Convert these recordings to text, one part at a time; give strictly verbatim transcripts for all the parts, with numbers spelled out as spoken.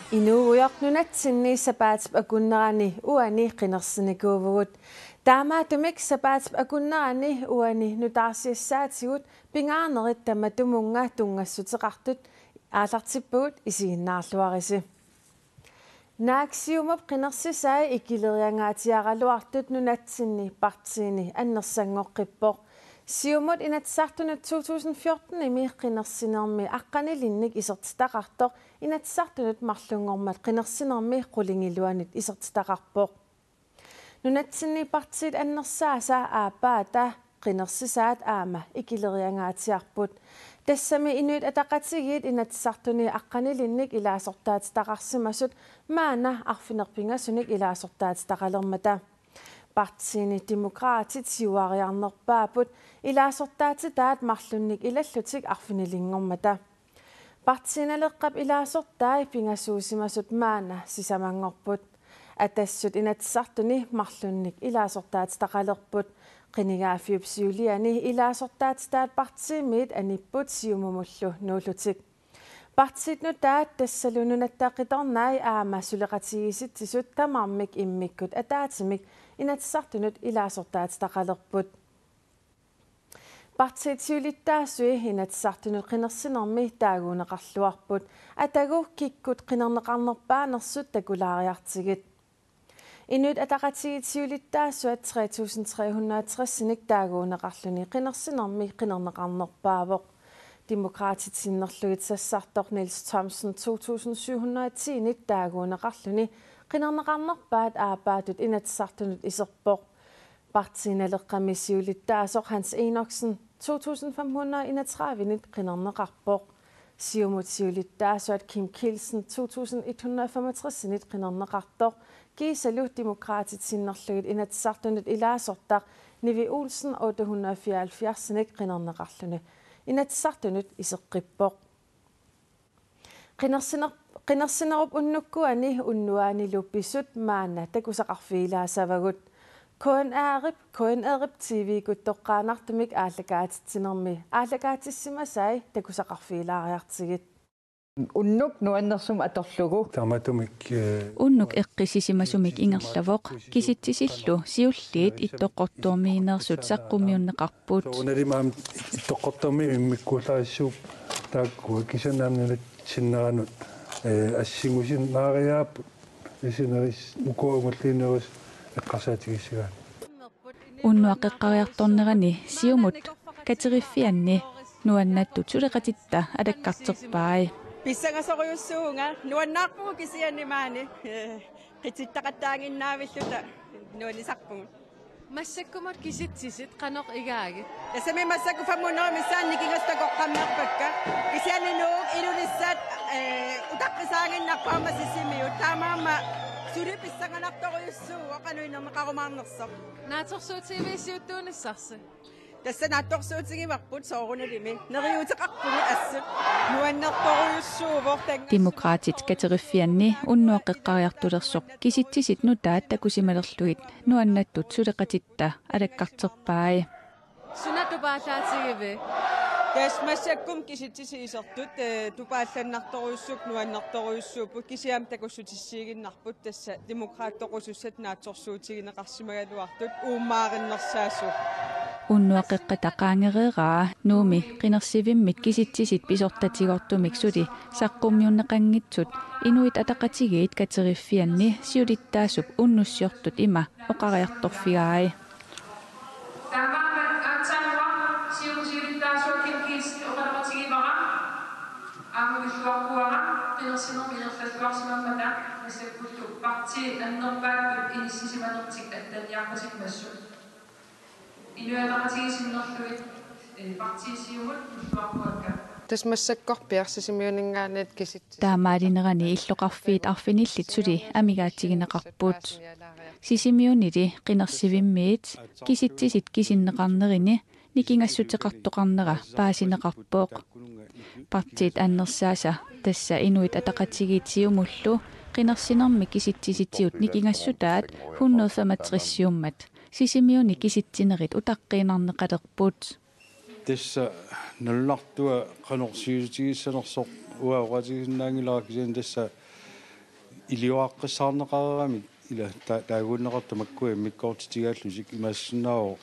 Inuugujoq nunatsinni sapaatip akunnerani uani qinersinikuuvugut. Taamaattumik sapaatip akunnerani uani nutaarsiassaatigut pingaarnerit tamatumunnga tunngassuteqartut aallartippagut, isiginnaarluarisi. Naak Siumup qinersisai ikileriangaatsiaraluartut nunatsinni partiini annersanngoqqippoq. Siumut Inatsisartunut to tusind fjorten-imi qinersinermi aqqanilinnik isertitaqartoq Inatsisartunut marlunngormat qinersinermi qulingiluanut isertitaqarpoq. Nunatsinni partiit annersaasa aappaata qinersisaat aamma ikileriangaatsiarput. Tassami Inuit Ataqatigiit Inatsisartuni aqqanilinnik ilaasortaatitaqarsimasut maanna arfineq-pingasunik ilaasortaatitaqalermata. Partiini Demokraatit siuariarnerpaapput ilaasortaatitaat marlunnik ilallutik arfinilinngormata. Partii Naleqqap ilaasortai pingasuusimasut maanna sisamanngorput. Atassut Inatsisartuni marlunnik ilaasortaatitaqalerput. Qinigaaffiup siuliani ilaasortaatitaat partiimiit anipput Siumumullu nuullutik. Partiit nutaat tassalu Nunatta Qitornai aamma suleqatigiissitsisut tamarmik immikkut ataatsimik Inatsisartunut ilaasortaatitaqalerput. Partiit siulittaasui Inatsisartunut qinersinermi taaguunneqarluarput. Atagu kikkut qinerneqarnerpaanersut takulaariartigit. Inuit Ataqatigiit siulittaasuat tre tusind tre hundrede og tres-inik taaguunneqarluni qinersinermi qinerneqarnerpaavoq. Demokraatit sinnerlugit sassartoq Niels Thomsen to tusind syv hundrede og ti-nik taaguunneqarluni qinerneqarnerpaat aappaatut Inatsisartunut iserpoq. Partii Naleqqami siulittaasoq Hans Enoksen to tusind fem hundrede og enogtredive-nik qinerneqarpoq. Siumut siulittaasuat Kim Kielsen to tusind et hundrede og femogtres-inik qinerneqartoq. Kiisalu Demokraatit sinnerlugit Inatsisartunut ilaasortaq Nivi Olsen otte hundrede og fireoghalvfjerds-inik qinerneqarluni Inatsisartunut iseqqippoq. Qinersiner-, qinersinerup unnukkuani unnuaanilu pisut maanna takusaqarfigilaassavagut. K N R-ip, K N R-ip T V-kkut toqqaannartumik aallakaatitsinermi aallakaatissimasai takusaqarfigilaariartigit. Unnuk nuannersumik atorlugu. Tamatumik, eh, Unnuk eqqissisimasumik ingerlavoq, kisitsisillu siulliit Ittoqqortoormiineersut saqqummiunneqarput. Soorunalimi aamma Ittoqqortoormiit immikkuullarissuupput taakkua, kisianni aamma nunatsinneranut, eh, assingusinnaariaapput, isineris-, ukua umulliineris eqqarsaatigissigaanni. Unnuap eqqariartornerani Siumut kateriffianni nuannattut suleqatitta alakkarterpai. Pissangasorujussuuvunga, nuannaarpugut kisianni maani, eh, qitittaqattaaginnaavilluta nuannisarpugut. Massakkumut kisitsisit qanoq igaagit? Tassami massakkut fem hundrede missaanni nikingassut takoqqammerpakka. Kisianni Nuuk, Ilulissat, eh, utaqqisaaginnarput aamma Sisimiut. Taamaammat suli pissanganartorujussuuvoq qanoq inerneqarumaarnersoq. Naatsorsuutigiviuk siuttuunissarsi? Tassa naatsorsuutigivarput soorunalimi. Neriuuteqarpugut assut. Nuannertorujussuuvoq tanga. Demokraatit kateriffianni unnuap eqqariartulersoq kisitsisit nutaat takusimalerlugit nuannattut suleqatitta alakkarterpai. Suna tupaallaatigivit? Tassa massakkut kisitsisit isertut, eh, tupaallannartorujussuupput, nuannertorujussuupput, kisianni takussutissiiginnarput tassa Demokraatit toqusussat naatsorsuutigineqarsimagaluartut uummaarinnersaasut. Unnuap qeqqata qaangereeraa Nuummi qinersivimmit kisitsisit pisortatigoortumik suli saqqummiunneqanngitsut Inuit Ataqatigiit kateriffianni siulittaasup unnussiortut ima oqariartorfigai. Taamaammat aatsaannguaq Siumup siulittaasuat Kim Kielsen oqaloqatigivara. Aamma pilluaqquara qinersinermi ingerlalluarsimammata massakkullu partiit annerpaapput inissisimanertik attaniaqqusimasut. Inuit Ataqatigiit sinnerlugit, eh, partiit Siumut pilluaqquakka. Tassa massakkorpiaq Sisimiuninngaanniit kisit- Taamaalinerani illoqarfiit arfinillit suli amigaatigineqarput. Sisimiunili qinersivimmiit kisitsisit kisinneqarnerini nikingassuteqartoqarnera paasineqarpoq. Partiit annersaasa, tassa Inuit Ataqatigiit Siumullu qinersinermi kisitsisitigut nikingassutaat hundrede femogtres-iummat Sisimiuni kisitsinerit utaqqiinnarneqalerput. Tassa nalunartua qanoq sivisutigissanersoq uanga oqaatigisinnaanngilara, kisianni tassa Iliuaqqissaarneqareeramik ila ta-, taaguunneqartut makkua immikkoortitigaallutik imaassinnaavoq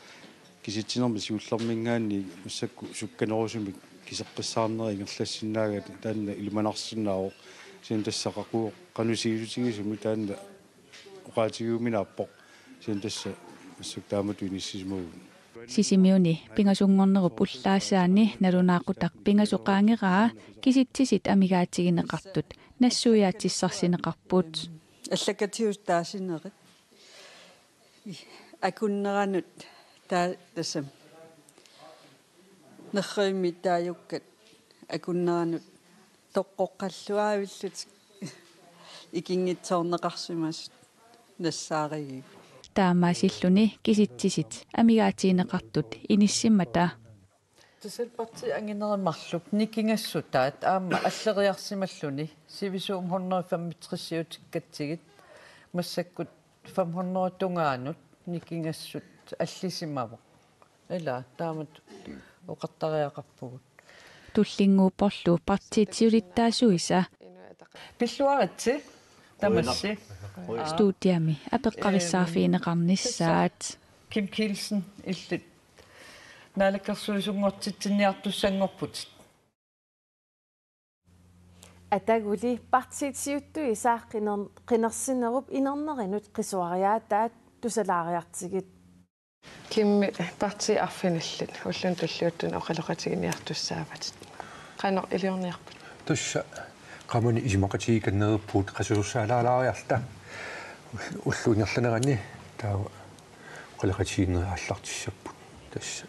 kisitsinermi siullermiingaanniit massakkut sukkanerusumik kiseqqissaarnerat ingerlassinnaagami taanna ilimanarsinnaavoq. Kisianni tassa qaqugu qanoq sivisutigisumik taanna oqaatigiuminaappoq. Kisianni tassa massakkut taamatut inissisimavugut. Sisimiuni pingasunngornerup ullaassaani nalunaaqutaq pingasut qaangeraa kisitsisit amigaatigineqartut nassuiaatsissarsineqarput. Allakkatigut taasinerit akunneranut taa-, tassami nerrivimmi taajukkat akunneranut toqqoqqalluaavillutik ikinngitsoorneqarsimasut nassaarigigut. Taamaasilluni kisitsisit amigaatigineqartut inissimmata. Tassa partiit anginerit marluk nikingassutaat aamma alleriarsimalluni sivisuumik hundrede femogtresiutikkatsigit massakkut fem hundrede tungaanut nikingassut allisimavoq. Ila taamatut oqartariaqarpugut. Tullinnguupporlu partiit siulittaasuisa. Pilluaritsi tamassi. Studiami apeqqarissaarfigineqarnissaat. Kim Kielsen, illit naalakkersuisunngortitsinniartussanngorputit. Ataguli partiit siuttuisa qiner-, qinersinerup inernerinut qisuariaataat tusalaariartigit. Kimmi, partiit arfinillit ulluni tulliuttuni oqaloqatiginiartussaavatit. Qanoq iliorniarpit? Tassa qamani isumaqatigikannerupput qasuersaalaariarta. Ullup ingerlanerani taava oqaloqatigiinnerit aallartissapput. Tassa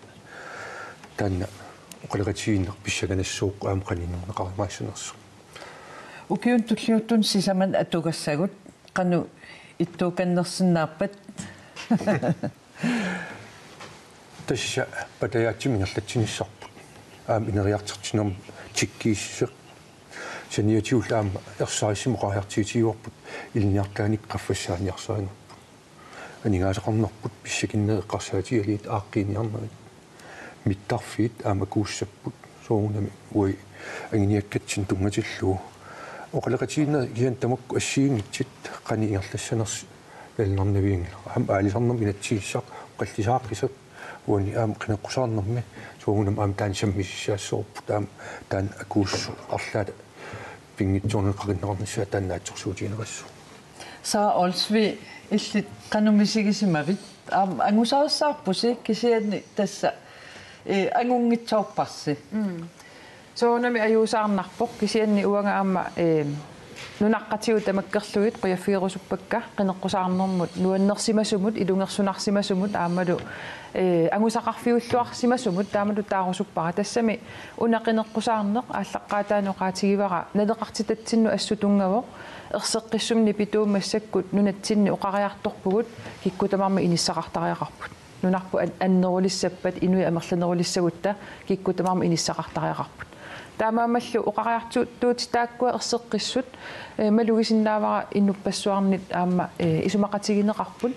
taanna oqaloqatigiinneq pissanganassaaq aamma qaninnernaqarumaassanersoq. Ukiuni tulliuttuni sisamani atugassagut qanoq ittuukannersinnaappat? Tassa patajaatsimik ingerlatsinissarput. Aamma ineriartortinnermut tikkiissuseq. Saniatigullu aamma ersarissumik oqariartuutigivarput ilinniartitaanik qaffassaaniarsarinerput. Aningaasaqarnerput pissakinnerit eqqarsaatigalugit aaqqiiniarnerit. Mittarfiit aamma akuussapput. Soorunami uagut anguniakkatsinnut tunngatillugu. Oqaloqatigiinnerit kisianni tamakku assigiinngitsut qanoq ingerlassanersut nalunaarnavianngilaq. Aamma aalisarnermut inatsisigissaq oqallisaaqqisoq uani aamma qineqqusaarnermi soorunami aamma taanna sammisissaassavarput aamma taanna akuussoq arlaata pinngitsoornani qaqinneqarnissaa taanna naatsorsuutigineqassaaq. Sara Olsvig, illit qanoq misigisimavit? Aamma angusarissaarpusi kisianni tassa, eh, angunngitsoorparsi. Mm. Soorunami ajuusaarnarpoq kisianni uanga aamma, eh, nunaqqatigut tamakkerlugit qujaffigerusuppakka qineqqusaarnermut nuannersimasumut, ilungersunarsimasumut aammalu, eh, angusaqarfiulluarsimasumut taamatut taarusuppara. Tassami una qineqqusaarneq aallaqqaataani oqaatigivara naleqartitatsinnut assut tunngavoq, erseqqissumik nipituumik massakkut nunatsinni oqariartorpugut kikkut tamarmik inissaqartariaqarput. Nunarput an-, annerulissappat inuit amerlanerulissagutta kikkut tamarmik inissaqartariaqarput. Taamaammallu oqariartuutit taakkua erseqqissut, eh, malugisinnaavara innuppassuarnit aamma, eh, isumaqatigineqarput.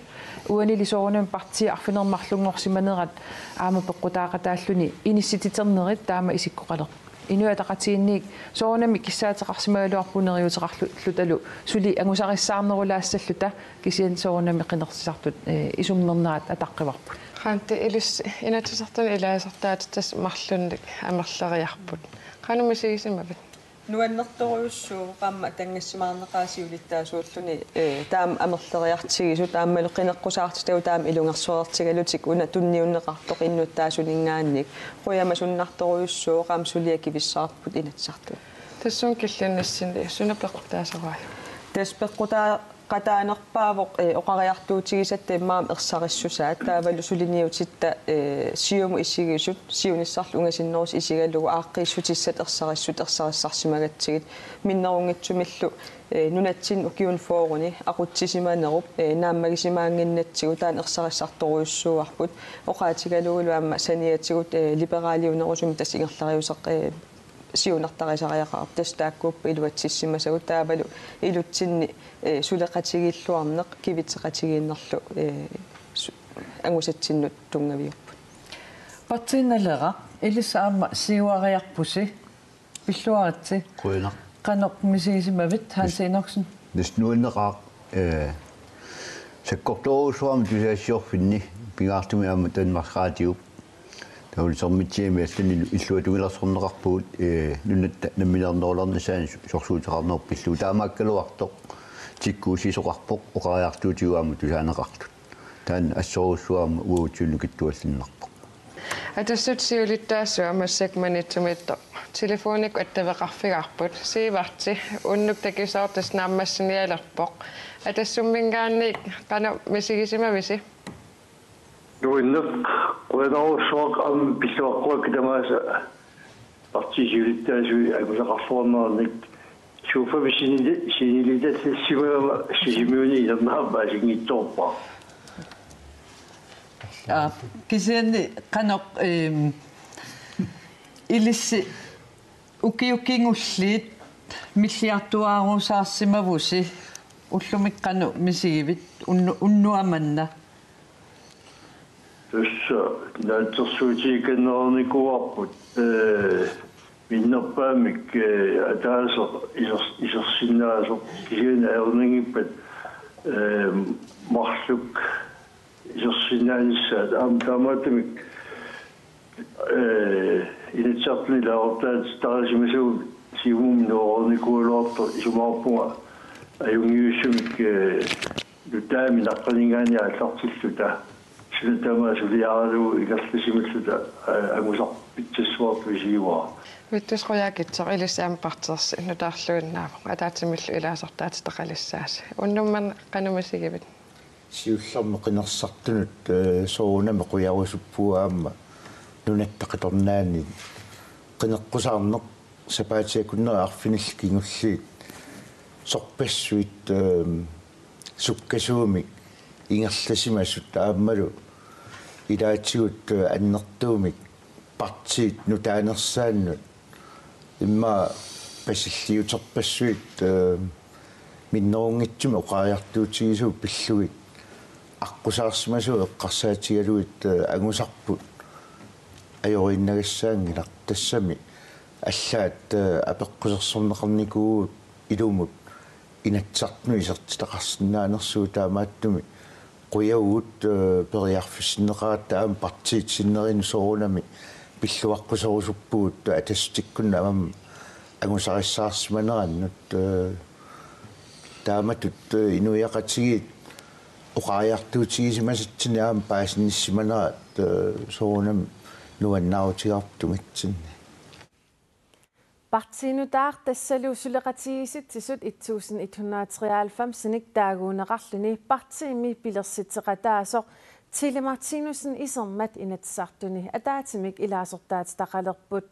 Uanili soorunami partiit arfineq-marlunngorsimanerat aamma peqqutaaqataalluni inissititernerit taama isikkoqalerpoq. Inuit Ataqatigiinniit soorunami kissaateqarsimagaluarpugut neriuuteqarlutalu suli angusarissaarnerulaassalluta kisianni soorunami qinersisartut, eh, isummernerat ataqqivarput. Qanti ilis-, Inatsisartuni ilaasortaatittas marlunnik amerleriarput. Qanoq misigisimavit? Nuannertorujussuuvoq aamma tanngassimaarneqaaq siulittaasuulluni, eh, taama amerleriartigisut aammalu qineqqusaartitagut taama ilungersuereertigalutik una tunniunneqartoq innuttaasuninngaanniit. Qujamasunnartorujussuuvoq aamma suliaq kivissaarput Inatsisartuni. Tassunga killinnissinni suna peqqutaasoraajuk? Tassa peqqutaa- qataanerpaavoq, eh, oqariartuutigisatta immaqa ersarissusaat taavalu suliniutitta, eh, Siumut isigisut siunissarlu ungasinnerusut isigalugu aaqqiissutissat ersarissut ersarissarsimagatsigit minnerunngitsumillu, eh, nunatsinni ukiuni fyrreni aqutsisimanerup, eh, naammagisimaannginnatsigu taanna ersarissartorujussuuarput oqaatigalugulu aamma saniatigut, eh, liberaliunerusumik tassa ingerlariuseq, eh, siunertarisariaqarpoq tassa taakkuupput iluatsissimasagut taavalu ilutsinni, eh, suleqatigiilluarneq kivitseqatigiinnerlu, eh, su-, angusatsinnut tunngaviupput. Partii Naleraq, ilissi aamma siuariarpusi, pilluaritsi. Qujanaq. Qanoq misigisimavit, Hans Enoksen? Tassa nuanneqaaq, eh, sakkortoorujussuarmik tusagassiorfinni, pingaartumik aamma Danmarks Radiop. Taava Sermitsiami allanilu illuatungilluarneqarpugut, eh, nunatta nammineernerulernissaanut sorsuuteqarneq pillugu. Taamaakkaluartoq tikkuussisoqarpoq oqariartuutigut aamma tusaaneqartut. Taanna assorujussuaq aamma uatsinnut nukittualliinnarpoq. Atassut siulittaasuat massakkut Maniitsumiittoq telefonikkut attaveqarfigaarput. Siivarti, unnuk takisoortasi naammassinialerpoq. Atassumminngaanniit qanoq misigisimavisi? Nuanneq, qujanarujussuaq aamma pilluaqquakka tamaasa partiit siulittaasui angusaqarluarnerannik. Sofami sinili-, sinilitallassimagama Sisimiuni inernerama paasinngitsoorpara. Aa, kisianni qanoq, ehm, ilissi ukiut kingulliit milliartuaarusaarsimavusi, ullumi qanoq misigivit unnu-, unnuaq manna? Tassa naatsorsuutigikannereernikuuarput, eh, minnerpaamik, eh, ataaseq isers-, isersinnaasoq, kisianni ajornanngippat, eh, marluk isersinnaanissaat aamma taamaattumik, eh, Inatsisartuni ilaasortaatitarisimasugut Siumumi nuereernikuugaluartoq isumaqarpunga ajunngivissumik, eh, nutaamik naqqaninngaanniit aallartilluta. Suna tamaat suliaralugu ingerlasimalluta, eh, angusaq pitsassuartut isigivara. Vittus Qujaukitsoq, ilissi aamma partiiorsi nutaarluinnaavoq, ataatsimillu ilaasortaatitaqalissaasi. Unnumman qanoq misigivit? Siullermik qinersisartunut, eh, soorunami qujarusuppugut aamma nunatta qitornaani qineqqusaarneq sapaatip akunneri arfinillit kingulliit sorpassuit, eh, sukkasuumik ingerlasimasut aammalu ilaatigut, eh, annertuumik partiit nutaanersaannut immaqa pasilliuterpassuit, eh, minnerunngitsumik oqariartuutigisavut pillugit aqqusaarsimasut eqqarsaatigalugit, eh, angusarput ajoriinnagassaanngilaq, tassami allaat, eh, apeqqusersorneqarnikuuvugut ilumut Inatsisartunut isertitaqarsinnaanersugut, taamaattumik qujavugut, eh, periarfissinneqaratta aamma partiit sinnerinnut soorunami pilluaqquserusuppugut Atassut ikkunni aamma angusarissaarsimanerannut, eh, taamatut, eh, inuiaqatigiit oqariartuutigisimasatsinnik aamma paasinnissimanerat, eh, soorunami nuannaarutigaarput tungatsinni. Partii nutaaq tassalu suleqatigiissitsisut et tusind et hundrede og treoghalvfemsinik taaguuneqarluni partiimi pilersitseqataasoq Tille Martinussen isermat Inatsisartuni ataatsimik ilaasortaatitaqalerput.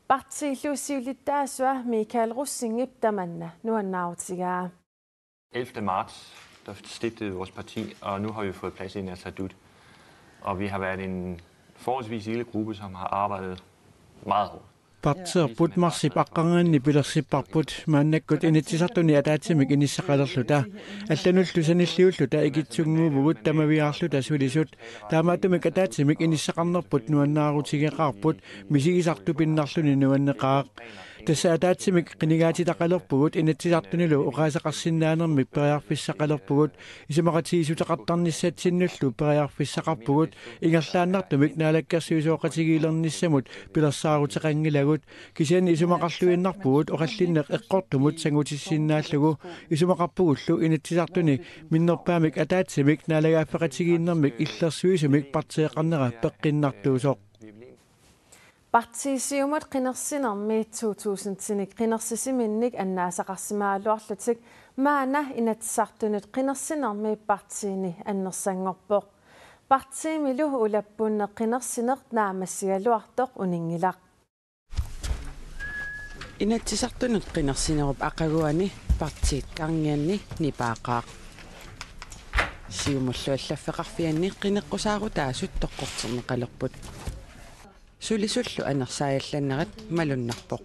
Partiillu siulittaasua Michael Rosingip tamanna nuannaarutigaa. Ellevte marts, der stiftede vi vores parti, og nu har vi fået plads i Inatsisartut. Og vi har været en forholdsvis lille gruppe, som har arbejdet meget hårdt. Partiiorput marsip aqqarnganni pilersipparput, maannakkut Inatsisartuni ataatsimik inissaqalerluta. Allanullu sanilliulluta ikittunnguuvugut tamaviaarluta sulisut. Taamaattumik ataatsimik inissaqarnerput nuannaarutigeqaarput, misigisartut pinnarluni nuanneqaaq. Tassa ataatsimik qinigaatitaqalerpugut, Inatsisartunilu oqaaseqarsinnaanermik periarfissaqalerpugut, isumaqatigiissuteqartarnissatsinnullu periarfissaqarpugut, ingerlaannartumik naalakkersuisooqatigiilernissamut pilersaaruteqanngilagut, kisianni isumaqarluinnarpugut oqallinneq eqqortumut sangutissinnaallugu, isumaqarpugullu Inatsisartuni minnerpaamik ataatsimik naalagaaffeqatigiinnermik illersuisumik partiiqarnera peqqinnartuusoq. Partii Siumut qinersinermi to tusindinik qinersisiminnik annaasaqarsimagaluarlutik maanna Inatsisartunut qinersinermi partiini annersanngorpoq. Partiimilu ulappunneq qinersineq naammassigaluartoq uninngilaq. Inatsisartunut qinersinerup aqaguani partiit Kangianni nipaaqaaq. Siumullu allaffeqarfianni qineqqusaarutaasut toqqorterneqalerput. Sulisullu anersaajallannerat malunnarpoq.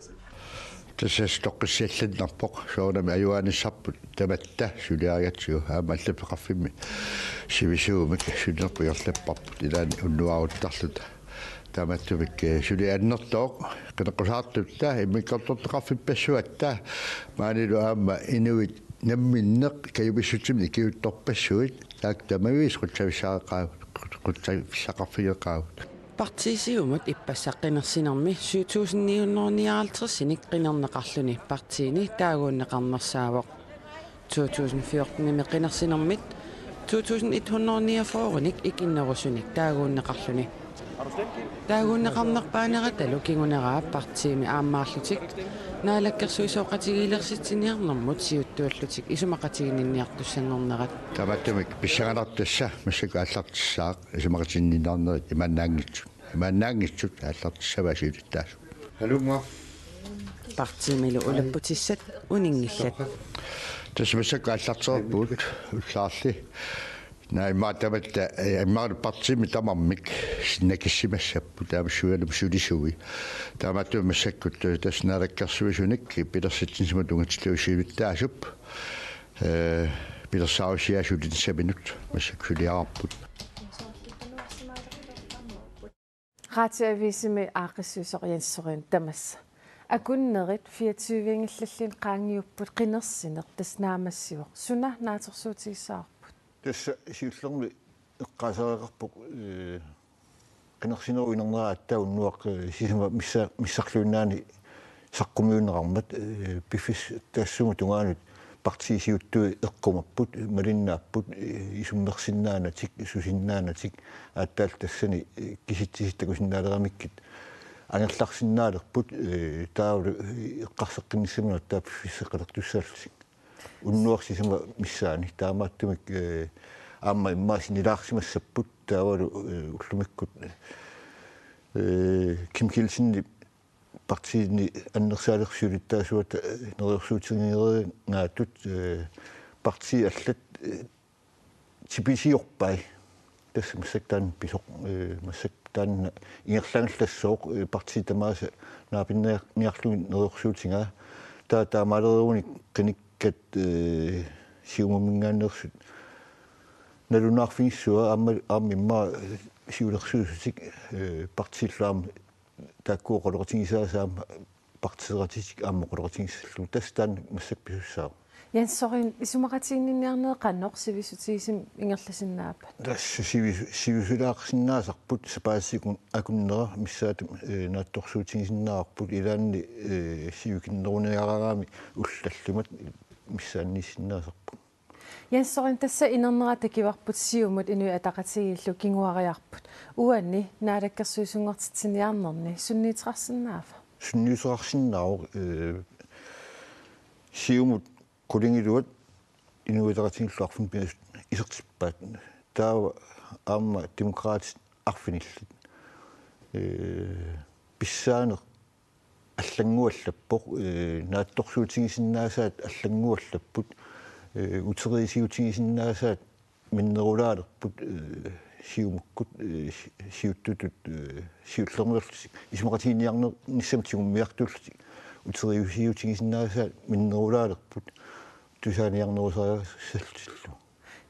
Tassa toqqissiallannarpoq, soorunami ajugaanissarput tamatta suliarigatsigu, aamma allaffeqarfimmi sivisuumik sulinerput ingerlapparput ilaanni unnuaaruttarluta. Taamaattumik, eh, suli annertooq, qineqqusaartutta, immikkoortortaqarfippassuatta, maanilu aamma inuit Namminneq kajupissutsimik ikiuuttorpassuit taakku tamaviisa qutsavissaaqaavut, qutsavissaaqarfigeqaavut. Partiit Siumut ippassaq qinersinermi syv tusind ni hundrede nioghalvtredsinik qinerneqarluni partiini taaguunneqarnersaavoq. To tusind fjortenimi qinersinermit to tusind et hundrede niogfyrrenik ikinnerusunik taaguunneqarluni. Taaguunneqarnerpaaneratalu kinguneraa partiimi aammaarlutik naalakkersuisooqatigiilersitsiniarnermut siuttuullutik isumaqatiginninniartussanngornerat. Taamaattumik pissanganartoq tassa massakkut aallartissaaq isumaqatiginninniarnerit imaannaanngitsut. Imaannaanngitsut aallartissavaat siulittaasut. Halunga. Partiimilu ulapputissat uninngillat. Tassa massakkut aallartereerpugut ullaarli. Naamik tamatta, eh, immaqa partiimi tamarmik sinnakissimassapput taamaasilluta sulisui. Taamaattumik massakkut, eh, tassa naalakkersuisunik pilersitsinissama tunngatillugu siulittaasup, eh, pilersaarusiaa sulinissaminut massakkut suliararput. Radioavisimi aaqqissuisoq Jens Søren tamassa. Akunnerit fireogtyve-nngillalluunniit qaangiupput qinersineq tassa naammassivoq. Suna naatsorsuutigissavarput? Tassa siullermik eqqaasareqarpoq, eh, qinersinerup inernera aatsaat unnuaq, eh, sisama missa-, missarluinnaani saqqummiunneqarmat, eh, piffissaq taassuma tungaanut partiit siuttui eqqumapput, malinnaapput, eh, isummersinnaanatik, susinnaanatik, aatsaat tassani, eh, kisitsisit takusinnaaleramikkit angerlarsinnaalerput, eh, taavalu, eh, eqqarseqqinnissaminut aatsaat piffissaq eqqalertussaallutik. Unnuaq sisama missaani, taamaattumik, eh, aamma immaqa sinilaarsimassapput, taavalu, eh, ullumikkut, eh, Kim Kielsenip partiini annersaalersuulittaasuata, eh, neriorsuutiginngeriingaatut, eh, partiit allat, eh, tipisiorpai. Tassa massakkut taanna pisoq, eh, massakkut taanna ingerlagallassaaq, eh, partiit tamaasa naapinniarlugit neriorsuutigaa. Taava taamaaleriugunik qinikkat, eh, Siumuminngaanneersut nalunaarfigissuat aamma, aamma immaqa, eh, siulersuisutik, eh, partiillu aamma taakku oqaloqatigisaasa aamma partiiqatitik aamma oqaloqatigissallugu. Tassa taanna massakkut pisussaavoq. Jens Søren, isumaqatiginninniarnerit qanoq sivisutigisumik ingerlasinnaapput? Tassa sivis-, sivisulaarsinnaasarput sapaatip akunnera missaata, eh, naatsorsuutigisinnaavarput ilaanni, eh, sivikinneruniaraangami ullut tallimat missaanniissinnaasarput. Jens Søren, tassa inernera takuarput Siumut Inuit Ataqatigiillu kinguariarput. Uani naalakkersuisunngortitsiniarnerni sunniuteqarsinnaava? Sunniuteqarsinnaavoq, eh, Siumut qulingiluat Inuit Ataqatigiillu arfineq-pingasut isertippaat. Taava aamma Demokraatit arfinillit. Eh, pissaaneq allannguallappoq, eh, naatsorsuutigisinnaasaat allannguallapput, eh, uteriisiutigisinnaasaat minnerulaalerput, eh, Siumukkut, eh, si-, siuttutut, eh, siullermeerlutik isumaqatiginninniarnissamut tigummiartuullutik uteriisiutigisinnaasaat minnerulaalerput tusarniarnerusariaqassallutillu.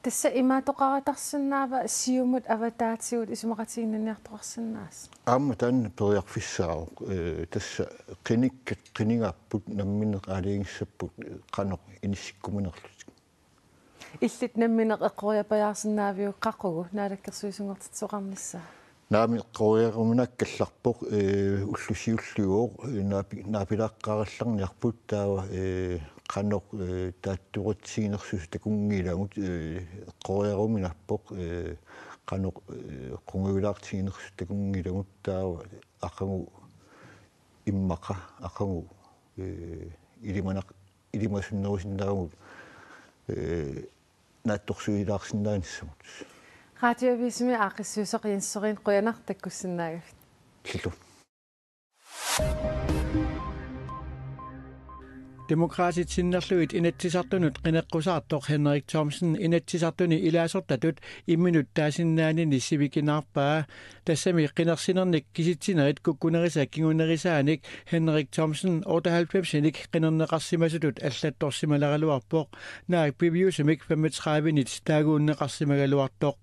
Tassa imaattoqaratarsinnaava Siumut avataatigut isumaqatiginninniartoqarsinnaasut? Aamma taanna periarfissaavoq, eh, tassa qinikkat qinigaapput namminneq aalajangissapput, eh, qanoq inissikkumanerlutik. Illit nammineq eqqoriapajaarsinnaaviuk qaqugu naalakkersuisunngortitsisoqarnissaa? Naamik, eqqoriaruminaakkallarpoq, eh, ulloq siulliuvoq, eh, naapi-, naapilaaqqaarallarniarput taava, eh, qanoq, eh, taatsoqatigiinnersusi takunngilagut, eh, eqqoriaruminaappoq, eh, qanoq, eh, qungujulaartigiinnersusi takunngilagut taava aqagu immaqa, aqagu, eh, ilimanaq-, ilimasunnerusinnaavugut, eh, naatsorsuilaarsinnaanissamut. Radioavisimi aaqqissuisoq Jens Søren, qujanaq takkussinnaagavit. Illit. Demokraatit sinnerlugit Inatsisartunut qineqqusaartoq Henrik Thomsen Inatsisartuni ilaasortatut imminut taasinnaanini sivikinaarpaa. Tassami qinersinernik kisitsinerit kukkunerisa kingunerisaanik Henrik Thomsen otteoghalvfemsinik qinerneqarsimasutut allattorsimaleraluarpoq, naak piviusumik femogtredivenit taaguunneqarsimagaluartoq.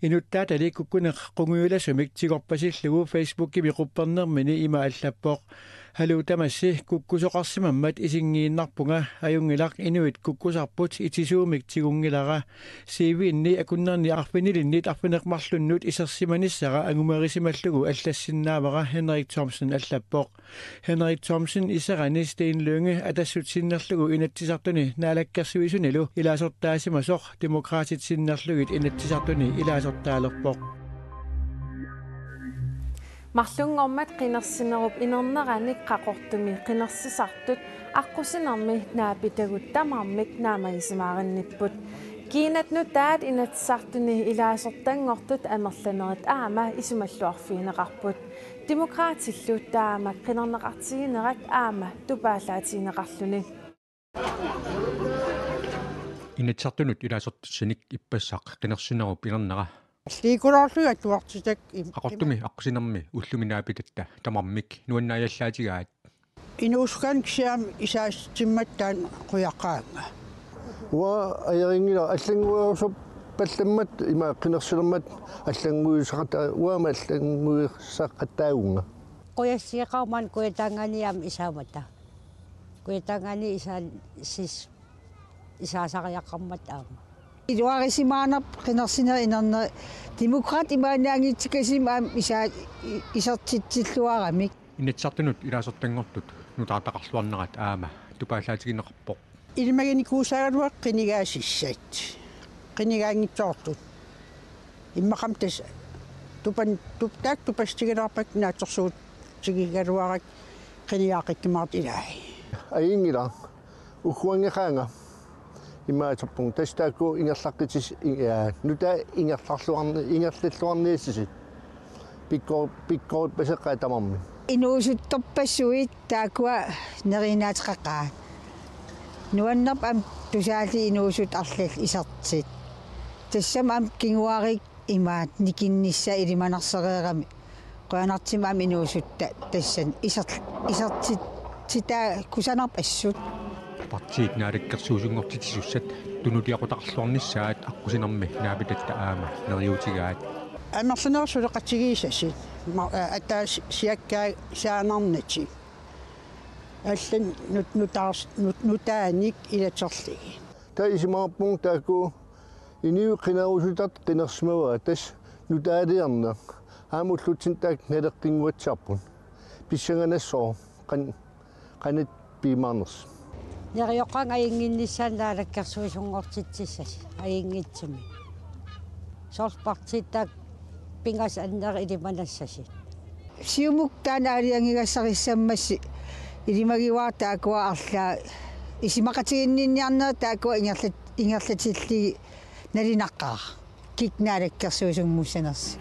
Inuttaatali kukkuneq qungujulasumik tigorpasillugu Facebookimi quppernermini ima allappoq: Haluu tamassi kukkusoqarsimammat isigiinnarpunga, ajunngilaq inuit kukkusarput, itisuumik tigunngilara. Siivini akunnerni arfinilinnit arfineq-marlunnut isersimanissara angumerisimallugu allassinnaavara, Henrik Thomsen allappoq. Henrik Thomsen iserani Steen Lynge Atassut sinnerlugu Inatsisartuni Naalakkersuisunilu ilaasortaasimasoq, Demokraatit sinnerlugit Inatsisartuni ilaasortaalerpoq. Marlunngormat qinersinerup inerneranik Qaqortumi qinersisartut aqqusinermi naapitagut tamarmik naammagisimaarinnipput. Kiinat nutaat Inatsisartuni ilaasortanngortut amerlanerit aamma isumalluarfigineqarput. Demokraatillu taama qinerneqartiginerat aamma tupaallaatigineqarluni. Inatsisartunut ilaasortassanik ippassaq qinersinerup inernera. Liikuloorlugit atuartitak im-, Qaqortumi aqqusinermi ullumi naapitatta tamarmik nuannaajallaatigaat. Inuusukkaannik kisianni isaatsimmat taanna qujaqaanga. Uanga ajorinngilara allannguerusuppallammat ima qinersilermat allannguisaqataa-, uanga allannguisaqataavunga. Qujassigeqarumaarpoq Kujataaniit aamma isaammata. Kujataaniit isaa-, sis-, isaasariaqarmat aamma. Iluarisimaanerput qinersinerup inernera, Demokraatit imaannaanngitsukkasumik aamma isaa-, i-, isertitsilluaramik. Inatsisartunut ilaasortanngortut nutaartaqarluarnerat aamma tupaallaatigineqarpoq. Ilimaginikuusaagaluaq qinigaassasut. Qinigaanngitsoortut. Immaqa aamma tassa tupan-, tup-, taakku tupassutigilaarpakka naatsorsuutigigaluarakku qinigaaqqikkumaartut ilai. Ajunngilaq. Ugguanngeqaanga. Imaattorpunga tassa taakku ingerlaqqitis-, i-, aa, nutaat ingerlalluarni-, ingerlalluarniassasut. Pikkor-, pikkorippaseqqaat tamarmik. Inuusuttorpassuit taakkua neriinnaateqaqaat. Nuannerpoq aamma tusaallit inuusuttut arlallit isertitassat. Tassami aamma kinguaariit imaattoq nikinnissaa ilimanarsereerami. Qujanartumik aamma inuusuttoq tassani iser-, isertitaat kusanarput assut. Partiit naalakkersuisuunngortitsisussat tunuliaqutaqarluarnissaat aqqusinermi naapitatta aamma neriuutigaat. Amerlanerit suleqatigisassat ma-, a-, ataasiakkaassaanarnatik. Allanut nut-, nutaars-, nut-, nutaanik ilaterlugit. Taava isumaqarpunga taakku inuit qinerusuttartut qinersimavaat, tassa nutaaliorneq. Aamma ullutsinni taakku naleqqinnguatsiarput. Pissanganassaaq qan-, qanoq piumaarnersoq. Neriuqaanga ajunnginnissaannik naalakkersuisuunngortitsissasut ajunngitsumik. Soorlu partiit taakku pingasut annerit ilimanassasoq. Siumut taanna aalajangigassarissamassuk ilimagivara taakkua arlaat isumaqatiginninniarnerat taakkua ingerlat-, ingerlatillugit nalunaqqaaq. Kikkut naalakkersuisuummussanersut.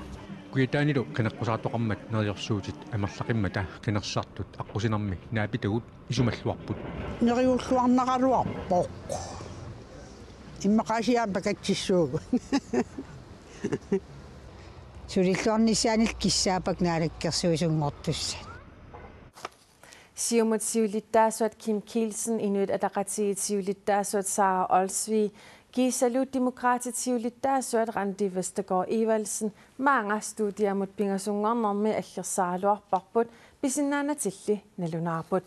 Kujataanilu qineqqusaartoqarmat neriorsuutit amerlaqimmata qinersisartut aqqusinermi naapitagut isumalluarput. Neriulluarnaraluarpoq. Immaqaasiaq aamma pakatsissuugut. Sulilluarnissaanillu kissaappakka naalakkersuisuunngortussat. Siumut siulittaasuat Kim Kielsen, Inuit Ataqatigiit siulittaasuat Sara Olsvig, kiisalu Demokraatit siulittaasuat Randi Vestergaard Evaldsen maanga studiamut pingasunngornermi aggersaraluarparput, pisinnaanatilli nalunaarput.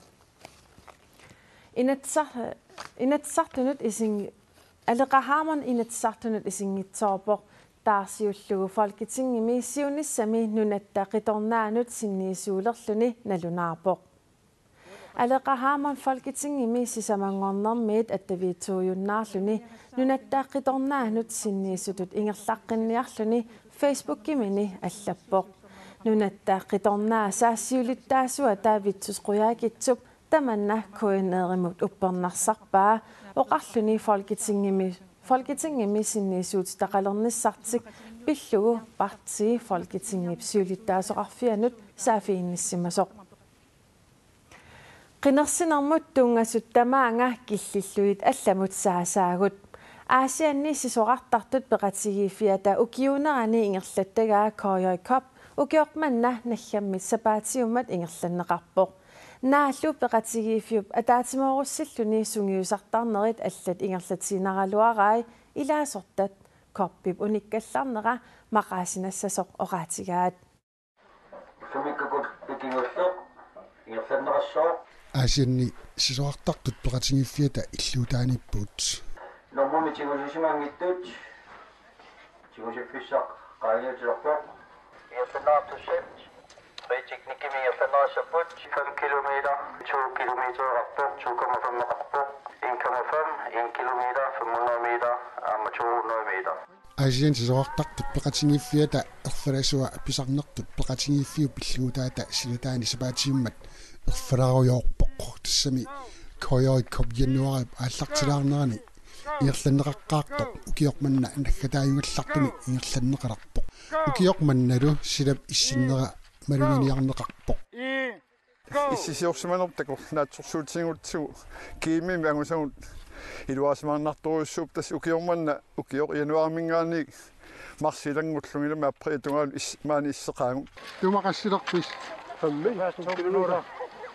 Inatsisar-, Inatsisartunut ising-, Aleqa Hammond Inatsisartunut isinngitsoorpoq, taarsiullugu Folketingimi siunissami Nunatta Qitornaanut sinniisuulerluni nalunaarpoq. Aleqa Hammond Folketingimi sisamanngornermiit attaviitsuujunnaarluni Nunatta Qitornaanut sinniisutut ingerlaqqinniarluni Facebookimini allappoq. Nunatta Qitornaasa siulittaasuata Vittus Qujaukitsoq tamanna K N R-imut uppernarsarpaa oqarluni Folketingimi, Folketingimi sinniisuutitaqalernissartik pillugu partii Folketingip siulittaasoqarfianut saaffiginnissimasoq. Qinersinermut tunngasut tamaanga killillugit allamut saasaagut. Aasianni sisorartartut peqatigiiffiata ukiuunerani ingerlattagaa K J Cup ukioq manna naggammit sapaatiummat ingerlanneqarpoq. Naallu peqatigiiffiup ataatsimoorusilluni sungiusartarnerit allat ingerlatiinnaraluarai ilaasortat cuppip unikkallarnera maqaasinassasoq oqaatigaat. Sumikkakul pikingullu ingerlan Aasianni sisorartartut peqatigiiffiata illuutaaniippugut. Normu-mi tigusissimanngitsut tigusiffissaq qaangiutilerpoq. Ingerlanneqartussat. Fri teknikkimi ingerlanneqassapput. Fem kilometer, to kilometer-eqarpoq, to komma fem-eqarpoq, en komma fem, en kilometer, fem hundrede meter, aamma to hundrede meter. Aasianni sisorartartut peqatigiiffiata erfalasua pisarnertut peqatigiiffiup illuutaata silataani sapaatiummat erfalaarujoorpoq. Tassami K J K-p januaarip aallartilaarnerani ingerlanneqaqqaartoq ukioq manna naggataajugallartumik ingerlanneqalerpoq. Ukioq mannalu silap issinnera maluginiarneqarpoq. Issisiorsimanerput takornatsorsuutigut G M-imi angusagut iluarisimaarnartorujussuupput, tassa ukioq manna, ukioq januaariminngaanniit marsi ilanngullugilumi aprilip tungaanut is-, maani isseqaagut. Tuma qassilerpisi? Femmi.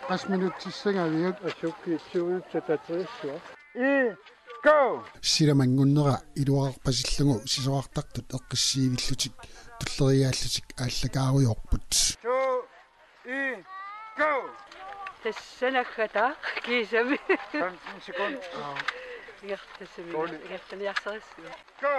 Qassit minutsit sissangaviuk? Asukki tyve treogtres. I go! Sila manngunnera iluarerpasillugu sisorartartut eqqissiivillutik tulleriiaallutik aallakaarujoorput. To, en, go! Tassa naggataaq kiisami. Femten sekunder. Ingerlassami. Dårligt. Ingerlaniarsarissua. Go!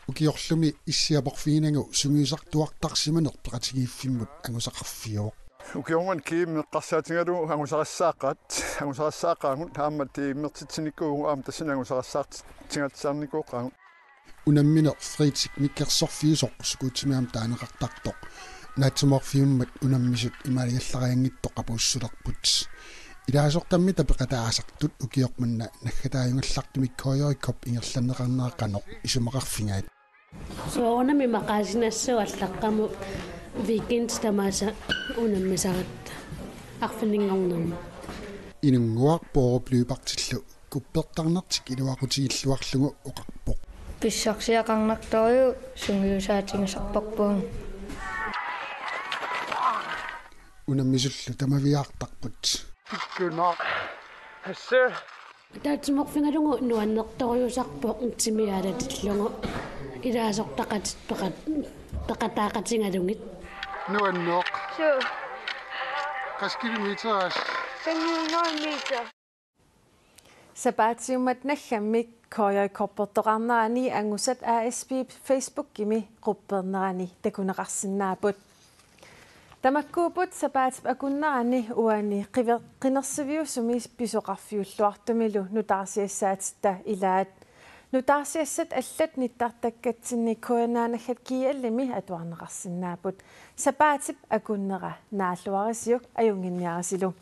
Ukiorlumi issiaporfiginagu sungiusartuartarsimaneq peqatigiiffimmut angusaqarfiuvoq. Ukioq manna G M eqqarsaatigalugu angusaqassaaqaat, angusaqassaaqaagut, aamma tiimmertitsinikkuugut, aamma tassani angusaqassaartitsigaluarnikuuqaagut. Unammineq Fri Teknikkersorfiusoq skuutimi aamma taaneqartartoq naatsumorfiummat unammisut imaaliallarianngitsoq apuussulerput. Ilaasortammita peqataasartut ukioq manna naggataajugallartumik K J K-p ingerlanneqarnera qanoq isumaqarfigaat? Soorunami maqaasinnassavat allaqqamut weekend tamaasa unammisaratta arfininngornermi. Inunnguaq Bourup løbertillu kuppertarnertik iluaqutigilluarlugu oqarpoq. Pissarsiaqarnartorujuk sungiusaatigisarparput. Unammisullu tamaviaartarput. Tikkunaq. Hasse. Naatsumorfigalugu nuannertorujussuusarpoq timi aalatillugu ilaasortaqatit peqat-, peqataaqatigalugit. Nuanneq. Suu. Qassit kilometerit? Fem hundrede meter. Sapaatiummat naggammik K J K-p portoqarnerani angusat A S P-p Facebookimi quppernerani takuneqarsinnaapput. Tamakkuupput sapaatip akunnerani uani qive-, qinersiviusumi pisoqarfiulluartumilu nutaarsiassaatitta ilaat. Nutaarsiassat allat nittartakkatsinni K N R naggat G L-imi atuarneqarsinnaapput. Sapaatip akunnera naalluarisiuk ajunnginniarisilu.